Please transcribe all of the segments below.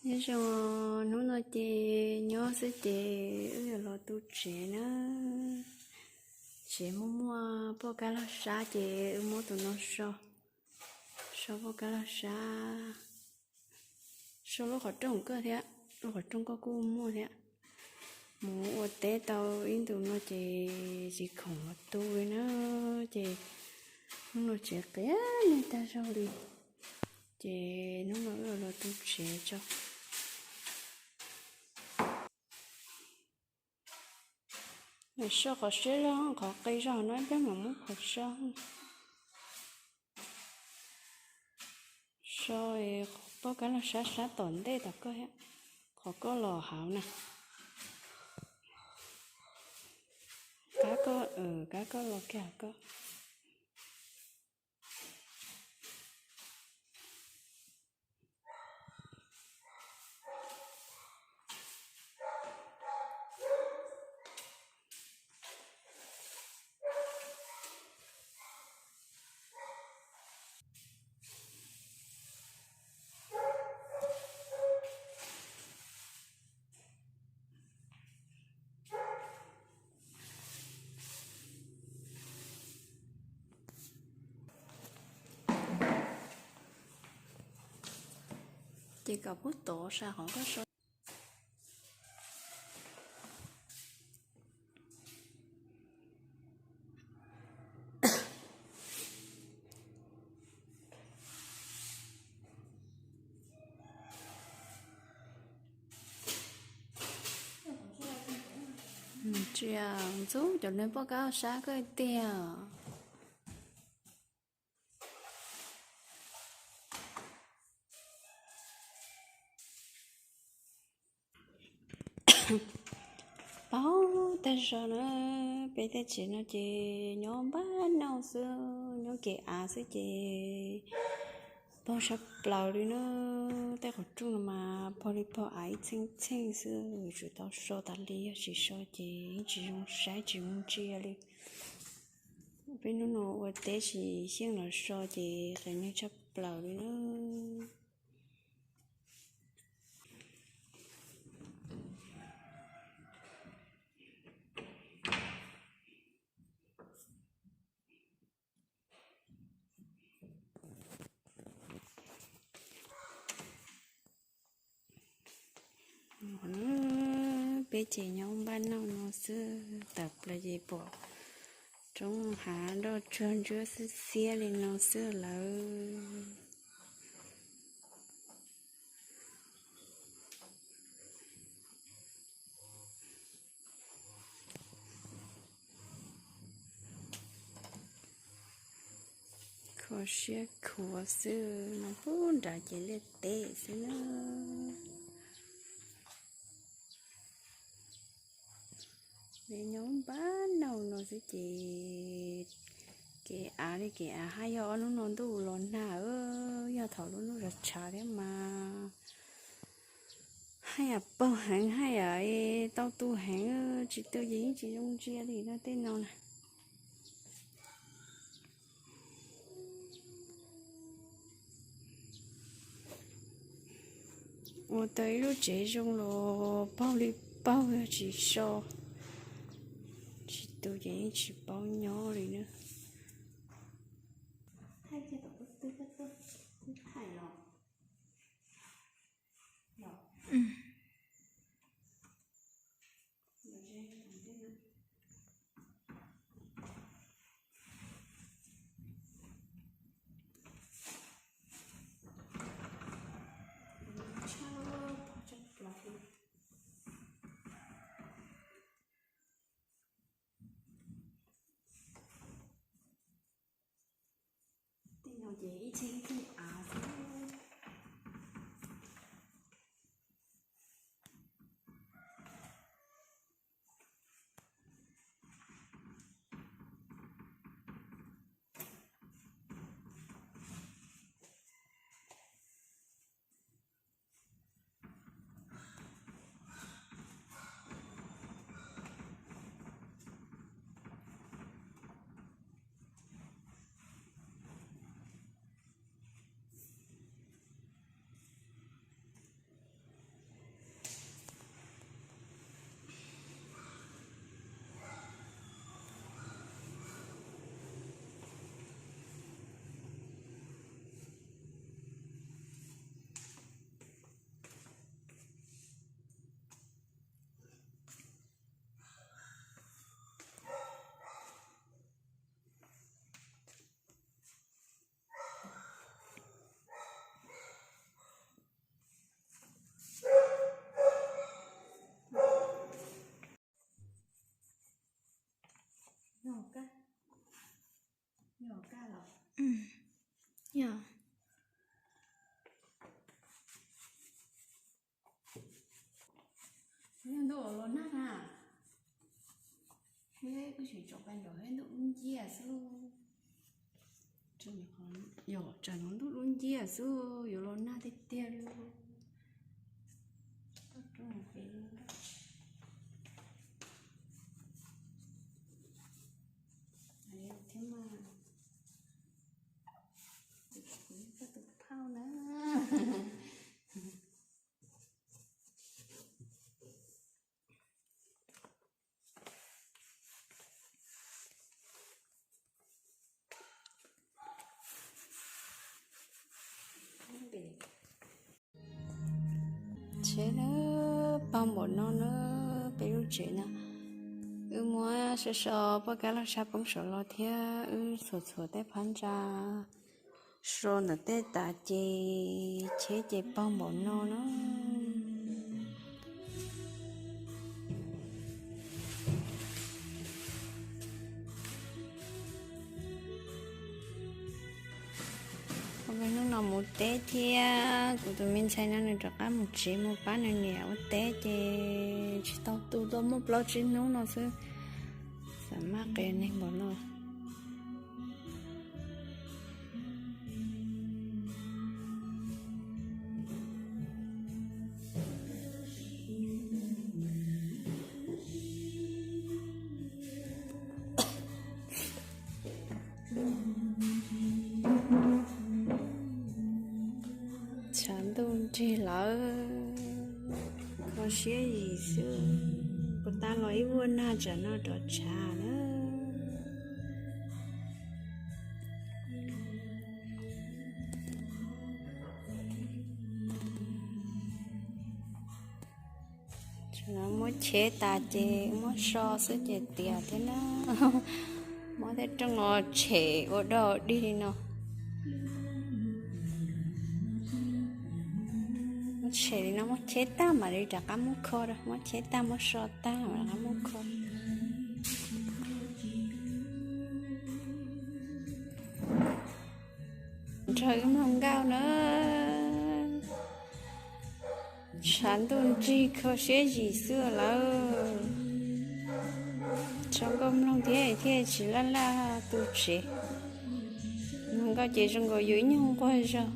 Nyob zoo, hnub no ces nyob xwb ces wb yuav los tu tsev na. Tsev muaj muaj poj kab loj sab ces wb muab tus no so, so poj kab loj sab, so lub qhov rooj koj thiab, lub qhov rooj koj kuj muaj thiab. Mus ua teb tau ib ntus no ces tsis khoom los tu li na, ces hnub no tsev qias neeg tag zog li, ces hnub no wb los tu tsev tso. So qhov siab zog, qhov qis zog no ib pliag mam muab qhov so. So poj kab loj sab sab tom ntej tom koj thiab, qhov koj los hauv na. Kab koj, kab koj los kiag hauv koj. Ces kom pub tod sa qhov koj so. Tsis ntxub cov neeg poj kab sab koj tiag. Paug tag zog na, peb tej tsev no ces nyob npab nauj xwb, nyob kev av xwb ces paug sab plaws li na. Tej qhov rooj no mas paug li paug av ib txheej txheej xwb, yuav tsum tau so tas li, yog tsis so ces yeej tsis zoo saib tsis zoo ntsia li. Peb hnub no ua teb tsis xyeej los so ces qias neeg tshaj plaws li na. Peb ces nyob npab nauj no xwb, tawm plaws ces pom roob hav nroj tsuag ntsuab xiab xiab li no xwb lawm. Kho siab khuav xwb, no pub nrad ces liaj teb xwb na. Peb nyob npab nauj no xwb ces kev av li kev av haj yog ob hnub no ntuj los nag, yog thaum lub ntuj tshav tshav thiab mas haj yam paug heev, haj yam tau tu heev, tsis tu ces yeej tsis zoo ntsia li no tej no na. Ua tau ib lub tsev zoo los paug li paug, yog tsis so, tsis tu ces yeej tsis paub nyob li na. Tej no ces ib txheej ib txheej av xwb. Yog, yog. Yog ntuj los nag na. Thiab kuj tseem tsom pais nram thiab ntuj dub nciab xwb. Yog tsam no ntuj dub nciab xwb yuav los nag tiag tiag li. Thiab mas, kuv yog koj tus phauj na. Tsheb na, paug npaum no na, peb lub tsev no. Wb muab so so poj kab laj tshab poob saum los thiab wb txhuam txhuam tej phab ntsa so ntawm tej tas ces tsheb ces paug npaum no na. Hnub no mus teb thiab kuv tus me ntxhais no nws rov qab mus tsev mus pab nws niam ua teb ces tsis tau tu, tau muaj plaub tsib hnub no xwb, xav maj qias neeg npaum no. Tshav ntuj nrig lawm, kho siab yim xwb. Puas tas los ib vuag nag tsam no rov tshav na. Muab cheb tas ces muab so xwb ces tiav thiab na. Muab tej rooj los tshem ua dog dig li no. Muab tshem li no, muab cheb tag mam li rov qab muab kho, muab cheb tag muab so tag mam rov qab muab kho. Nrog wb mloog nkauj na. Tshav ntuj nrig kho siab yim xwb lawm. Zoo nkauj mloog thiab thiaj tsis laj laj tu tsev. Mloog nkauj ces zoo nkaus yus ib nyuag nquag zog.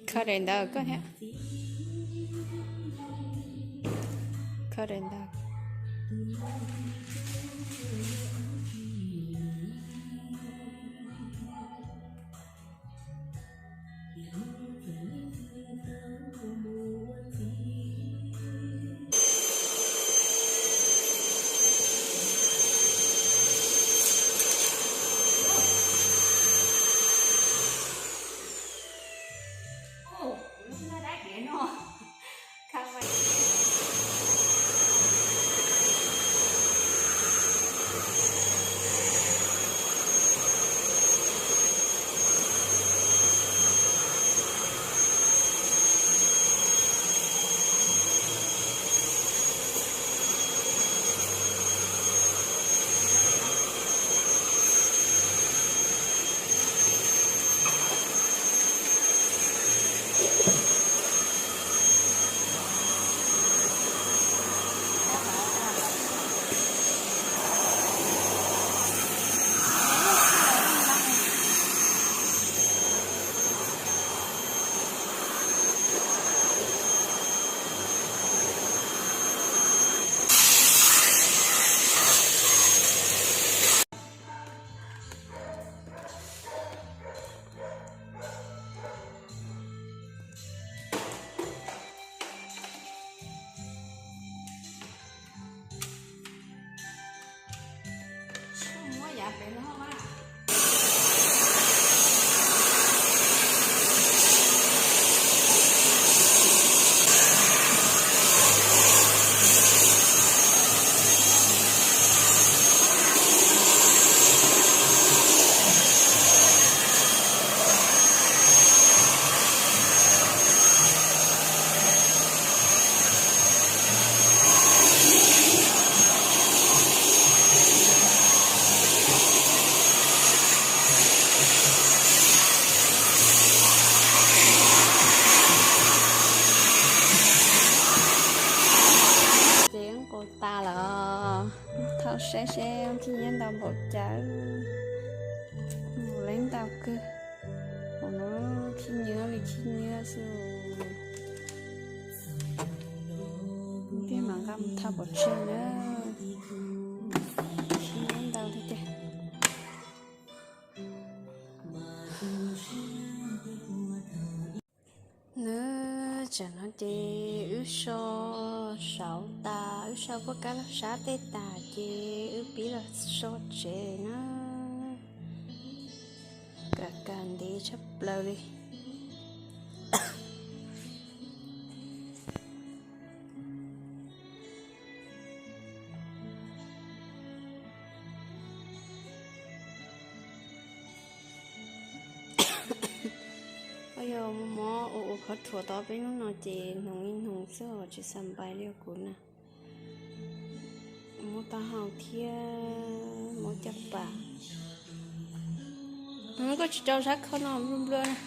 Kho daim ntawd koj thiab. Kho daim ntawd. Saib seb khib nyiab ntau npaum cas, mus leej ntau kawg. Hauv no khib nyiab li khib nyiab xwb. Thiaj mam nqa mus thau pov tseg na. Khib nyiab ntau tiag tiag. Nws tsam no ces wb so saud tas, wb so puab kab laug sab tej tas ces wb pib los so tsev na. Kam kam ntev tshaj plaws li. Yog muaj mob ua ua khov thuam tau peb hnub no ces hnoos ib hnoos xwb os, tsis xav npais li kuv na. Muab taub hau thiab muab caj pas. Koj tsis rau sab khau no nplua nplua na.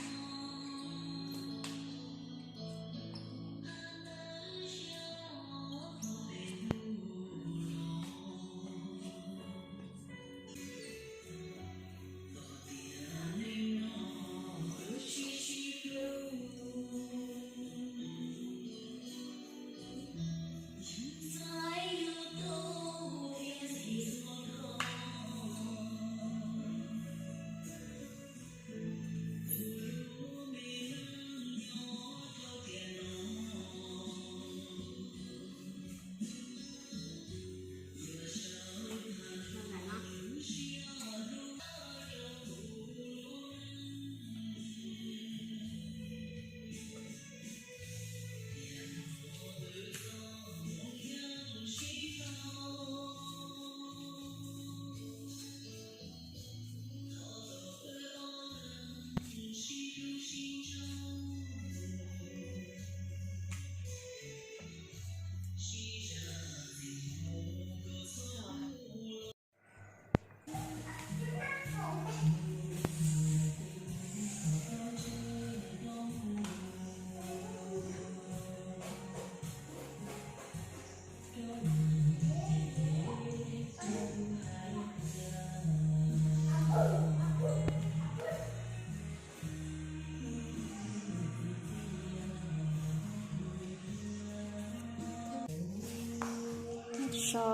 So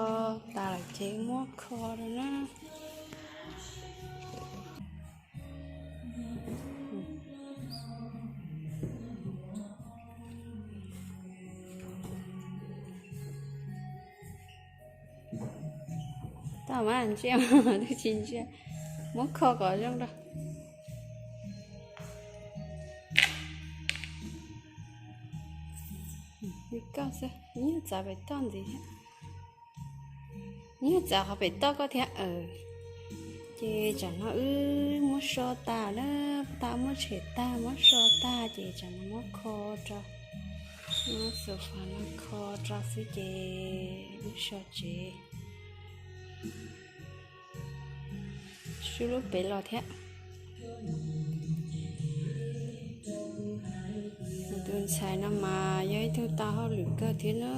tas lawm ces muab kho rau na. Tau mas, ntsia, twb tsis ntsia. Muab kho kom zoo rau. Li koj xwb, nyuag txav pem toj ntxiv thiab. Nyuag txav qhov pem toj koj thiab. Ces tsam no wb muab so tas na, tas muab tshem tag muab so tag ces tsam no muab kho rau, muab xus fas no kho rau xwb ces wb so tsev. Swb lub pem los thiab. Tus ntxhais no mas yog ib tug tau hauj lwm kawg thiab na,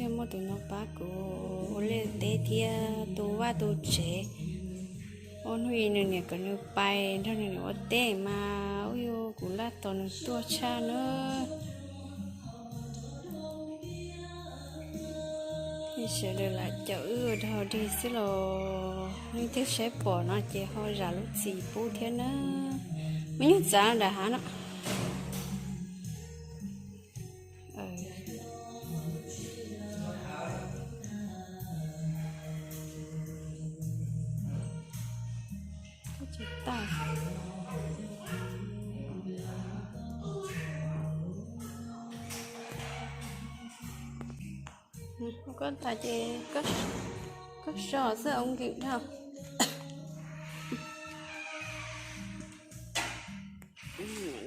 yog muaj tus no pab kuv ua liaj teb thiab tu vaj tu tsev. Ua hnub i nws niam kom nws pais nrog nws niam ua teb mas ua rau kuv laj tos nws tuaj tshaj na. Sawv daws lam caum wb ua dog dig xwb los, leej twg saib pom no ces ho zam lub txim pub thiab na. Muaj nyuag txav nram hav no. Koj tas ces koj so xwb ua nkees dhau.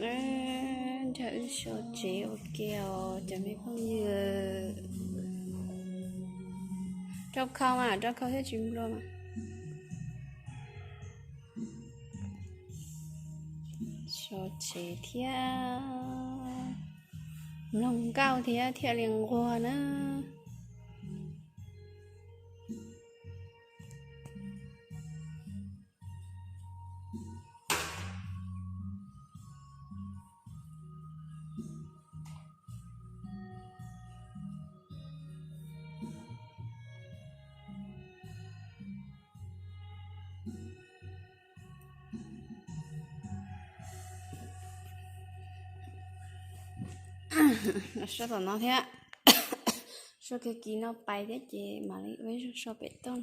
Nrog wb so tsev ua ke os cov me phooj ywg. Rau khau mas, rau khau thiab tsis nplua mas. So tsev thiab mloog nkauj thiab thiaj li nquag na. Los so tom no thiab. So kiag kis no pais thiab ces mam li ua ib zaug so pem toj.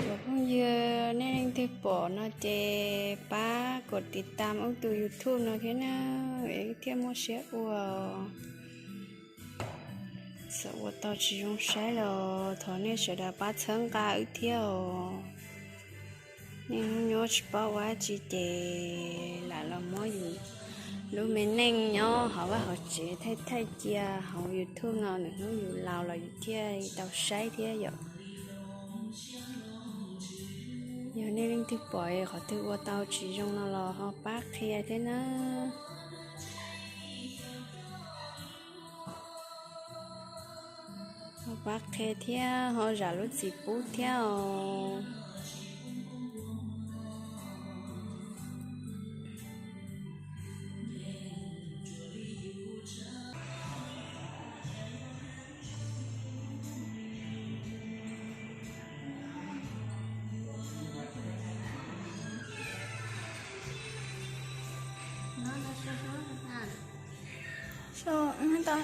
Cov phooj ywg, nej leej twg pom no ces pab kom tiv tam wb tus YouTube no thiab na, wb thiaj muaj siab ua. Txawm ua tau tsis zoo saib los thov nej sawv daws pab txhawb nqa wb thiab os. Niaj hnub nyob tsis paub ua dab tsi ces lam los muab yus lub me neej nyob hauv vaj hauv tsev thaij thaij cia hauv YouTube no, nws hnub yus laus los yus thiaj tau saib thiab yom. Yog nej leej twg pom qhov twg ua tau tsis zoo no los ho pab qhia thiab na. Ho pab qhia thiab ho zam lub txim pub thiab os. So, tau.